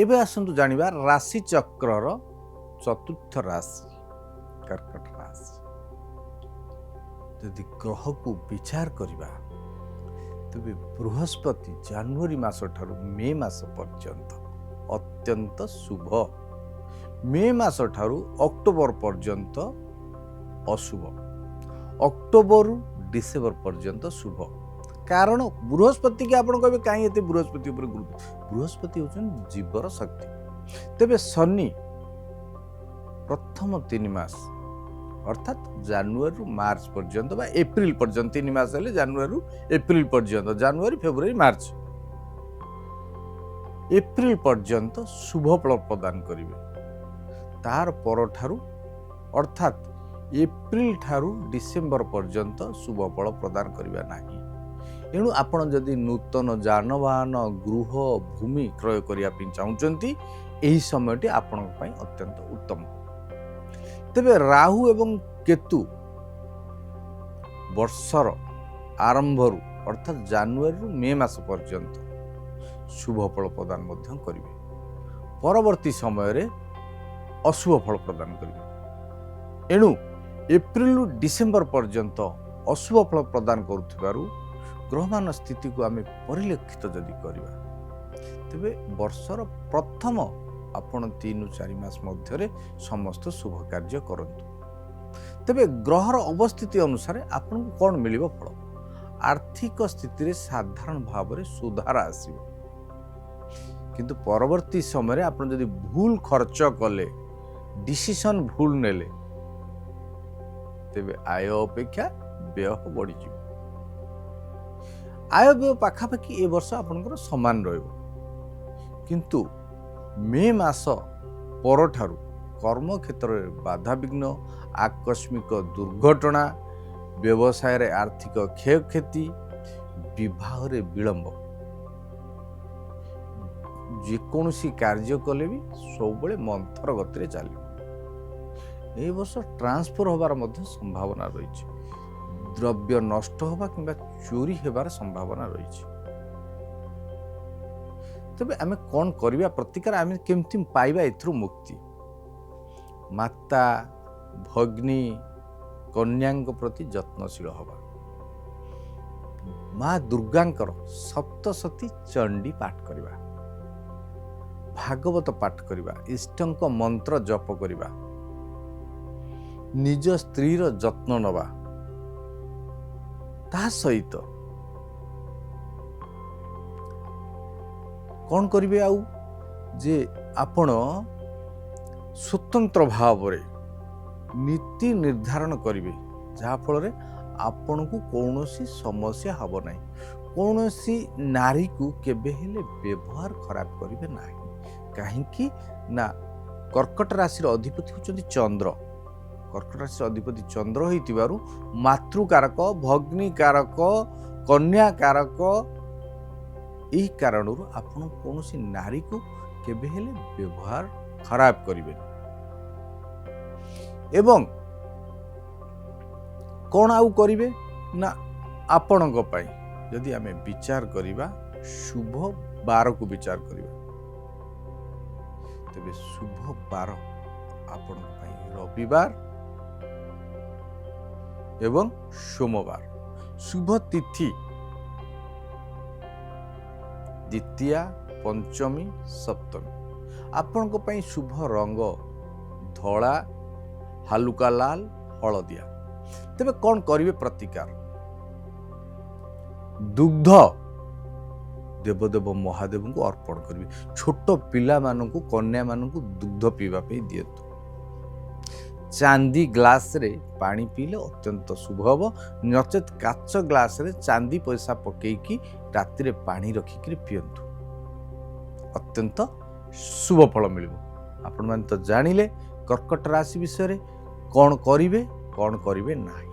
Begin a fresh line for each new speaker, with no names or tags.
ଏବେ ଆସନ୍ତୁ ଜାଣିବା ରାଶି ଚକ୍ରର ଚତୁର୍ଥ ରାଶି କର୍କଟ ରାଶି। ଯଦି ଗ୍ରହକୁ ବିଚାର କରିବା, ତେବେ ବୃହସ୍ପତି ଜାନୁଆରୀ ମାସ ଠାରୁ ମେ ମାସ ପର୍ଯ୍ୟନ୍ତ ଅତ୍ୟନ୍ତ ଶୁଭ, ମେ ମାସ ଠାରୁ ଅକ୍ଟୋବର ପର୍ଯ୍ୟନ୍ତ ଅଶୁଭ, ଅକ୍ଟୋବରରୁ ଡିସେମ୍ବର ପର୍ଯ୍ୟନ୍ତ ଶୁଭ। କାରଣ ବୃହସ୍ପତିକି ଆପଣ କହିବେ, କାହିଁ ଏତେ ବୃହସ୍ପତି ଉପରେ ଗୁରୁତ୍ୱ? ବୃହସ୍ପତି ହେଉଛନ୍ତି ଜୀବର ଶକ୍ତି। ତେବେ ଶନି ପ୍ରଥମ 3 ମାସ, ଅର୍ଥାତ୍ ଜାନୁଆରୀରୁ ମାର୍ଚ୍ଚ ପର୍ଯ୍ୟନ୍ତ ବା ଏପ୍ରିଲ ପର୍ଯ୍ୟନ୍ତ, 3 ମାସ ହେଲେ ଜାନୁଆରୀରୁ ଏପ୍ରିଲ ପର୍ଯ୍ୟନ୍ତ, ଜାନୁଆରୀ, ଫେବୃଆରୀ, ମାର୍ଚ୍ଚ, ଏପ୍ରିଲ ପର୍ଯ୍ୟନ୍ତ ଶୁଭ ଫଳ ପ୍ରଦାନ କରିବେ। ତାର ପରଠାରୁ, ଅର୍ଥାତ୍ ଏପ୍ରିଲ ଠାରୁ ଡିସେମ୍ବର ପର୍ଯ୍ୟନ୍ତ ଶୁଭ ଫଳ ପ୍ରଦାନ କରିବା ନାହିଁ। ଏଣୁ ଆପଣ ଯଦି ନୂତନ ଯାନବାହନ, ଗୃହ, ଭୂମି କ୍ରୟ କରିବା ପାଇଁ ଚାହୁଁଛନ୍ତି, ଏହି ସମୟଟି ଆପଣଙ୍କ ପାଇଁ ଅତ୍ୟନ୍ତ ଉତ୍ତମ। ତେବେ ରାହୁ ଏବଂ କେତୁ ବର୍ଷର ଆରମ୍ଭରୁ, ଅର୍ଥାତ୍ ଜାନୁଆରୀରୁ ମେ ମାସ ପର୍ଯ୍ୟନ୍ତ ଶୁଭ ଫଳ ପ୍ରଦାନ ମଧ୍ୟ କରିବେ, ପରବର୍ତ୍ତୀ ସମୟରେ ଅଶୁଭ ଫଳ ପ୍ରଦାନ କରିବେ। ଏଣୁ ଏପ୍ରିଲରୁ ଡିସେମ୍ବର ପର୍ଯ୍ୟନ୍ତ ଅଶୁଭ ଫଳ ପ୍ରଦାନ କରୁଥିବାରୁ ଗ୍ରହମାନ ସ୍ଥିତିକୁ ଆମେ ପରିଲକ୍ଷିତ ଯଦି କରିବା, ତେବେ ବର୍ଷର ପ୍ରଥମ ଆପଣ 3ରୁ 4 ମାସ ମଧ୍ୟରେ ସମସ୍ତ ଶୁଭ କାର୍ଯ୍ୟ କରନ୍ତୁ। ତେବେ ଗ୍ରହର ଅବସ୍ଥିତି ଅନୁସାରେ ଆପଣଙ୍କୁ କ'ଣ ମିଳିବ ଫଳ? ଆର୍ଥିକ ସ୍ଥିତିରେ ସାଧାରଣ ଭାବରେ ସୁଧାର ଆସିବ, କିନ୍ତୁ ପରବର୍ତ୍ତୀ ସମୟରେ ଆପଣ ଯଦି ଭୁଲ ଖର୍ଚ୍ଚ କଲେ, ଡିସିସନ୍ ଭୁଲ ନେଲେ, ତେବେ ଆୟ ଅପେକ୍ଷା ବ୍ୟୟ ବଢ଼ିଯିବ। ଆୟ ବ୍ୟୟ ପାଖାପାଖି ଏ ବର୍ଷ ଆପଣଙ୍କର ସମାନ ରହିବ, କିନ୍ତୁ ମେ ମାସ ପରଠାରୁ କର୍ମକ୍ଷେତ୍ରରେ ବାଧାବିଘ୍ନ, ଆକସ୍ମିକ ଦୁର୍ଘଟଣା, ବ୍ୟବସାୟରେ ଆର୍ଥିକ କ୍ଷୟକ୍ଷତି, ବିବାହରେ ବିଳମ୍ବ, ଯେକୌଣସି କାର୍ଯ୍ୟ କଲେ ବି ସବୁବେଳେ ମନ୍ଥର ଗତିରେ ଚାଲିବ। ଏହି ବର୍ଷ ଟ୍ରାନ୍ସଫର ହେବାର ମଧ୍ୟ ସମ୍ଭାବନା ରହିଛି। ଦ୍ରବ୍ୟ ନଷ୍ଟ ହେବା କିମ୍ବା ଚୋରି ହେବାର ସମ୍ଭାବନା ରହିଛି। ତେବେ ଆମେ କ'ଣ କରିବା ପ୍ରତିକାର? ଆମେ କେମିତି ପାଇବା ଏଥିରୁ ମୁକ୍ତି? ମାତା, ଭଗ୍ନୀ, କନ୍ୟାଙ୍କ ପ୍ରତି ଯତ୍ନଶୀଳ ହେବା, ମା ଦୁର୍ଗାଙ୍କର ସପ୍ତଶତୀ ଚଣ୍ଡୀ ପାଠ କରିବା, ଭାଗବତ ପାଠ କରିବା, ଇଷ୍ଟଙ୍କ ମନ୍ତ୍ର ଜପ କରିବା, ନିଜ ସ୍ତ୍ରୀର ଯତ୍ନ ନେବା, ତା ସହିତ କ'ଣ କରିବେ ଆଉ ଯେ ଆପଣ ସ୍ୱତନ୍ତ୍ର ଭାବରେ ନୀତି ନିର୍ଦ୍ଧାରଣ କରିବେ, ଯାହାଫଳରେ ଆପଣଙ୍କୁ କୌଣସି ସମସ୍ୟା ହେବ ନାହିଁ। କୌଣସି ନାରୀକୁ କେବେ ହେଲେ ବ୍ୟବହାର ଖରାପ କରିବେ ନାହିଁ। କାହିଁକି ନା କର୍କଟ ରାଶିର ଅଧିପତି ହେଉଛନ୍ତି ଚନ୍ଦ୍ର। କର୍କଟ ରାଶିର ଅଧିପତି ଚନ୍ଦ୍ର ହୋଇଥିବାରୁ ମାତୃକାରକ, ଭଗ୍ନୀକାରକ, କନ୍ୟାକାରକ, ଏହି କାରଣରୁ ଆପଣ କୌଣସି ନାରୀକୁ କେବେ ହେଲେ ବ୍ୟବହାର ଖରାପ କରିବେନି। ଏବଂ କ'ଣ ଆଉ କରିବେ ନା ଆପଣଙ୍କ ପାଇଁ ଯଦି ଆମେ ବିଚାର କରିବା, ଶୁଭ ବାରକୁ ବିଚାର କରିବା, ତେବେ ଶୁଭ ବାର ଆପଣଙ୍କ ପାଇଁ ରବିବାର ଏବଂ ସୋମବାର। ଶୁଭ ତିଥି ଦ୍ୱିତୀୟା, ପଞ୍ଚମୀ, ସପ୍ତମୀ। ଆପଣଙ୍କ ପାଇଁ ଶୁଭ ରଙ୍ଗ ଧଳା, ହାଲୁକା ଲାଲ, ହଳଦିଆ। ତେବେ କ'ଣ କରିବେ ପ୍ରତିକାର? ଦୁଗ୍ଧ ଦେବଦେବ ମହାଦେବଙ୍କୁ ଅର୍ପଣ କରିବେ। ଛୋଟ ପିଲାମାନଙ୍କୁ, କନ୍ୟାମାନଙ୍କୁ ଦୁଗ୍ଧ ପିଇବା ପାଇଁ ଦିଅନ୍ତୁ। ଚାନ୍ଦି ଗ୍ଲାସରେ ପାଣି ପିଇଲେ ଅତ୍ୟନ୍ତ ଶୁଭ ହେବ। ନଚେତ୍ କାଚ ଗ୍ଲାସରେ ଚାନ୍ଦି ପଇସା ପକେଇକି ରାତିରେ ପାଣି ରଖିକିରି ପିଅନ୍ତୁ, ଅତ୍ୟନ୍ତ ଶୁଭ ଫଳ ମିଳିବ। ଆପଣମାନେ ତ ଜାଣିଲେ କର୍କଟ ରାଶି ବିଷୟରେ, କ'ଣ କରିବେ, କ'ଣ କରିବେ ନାହିଁ।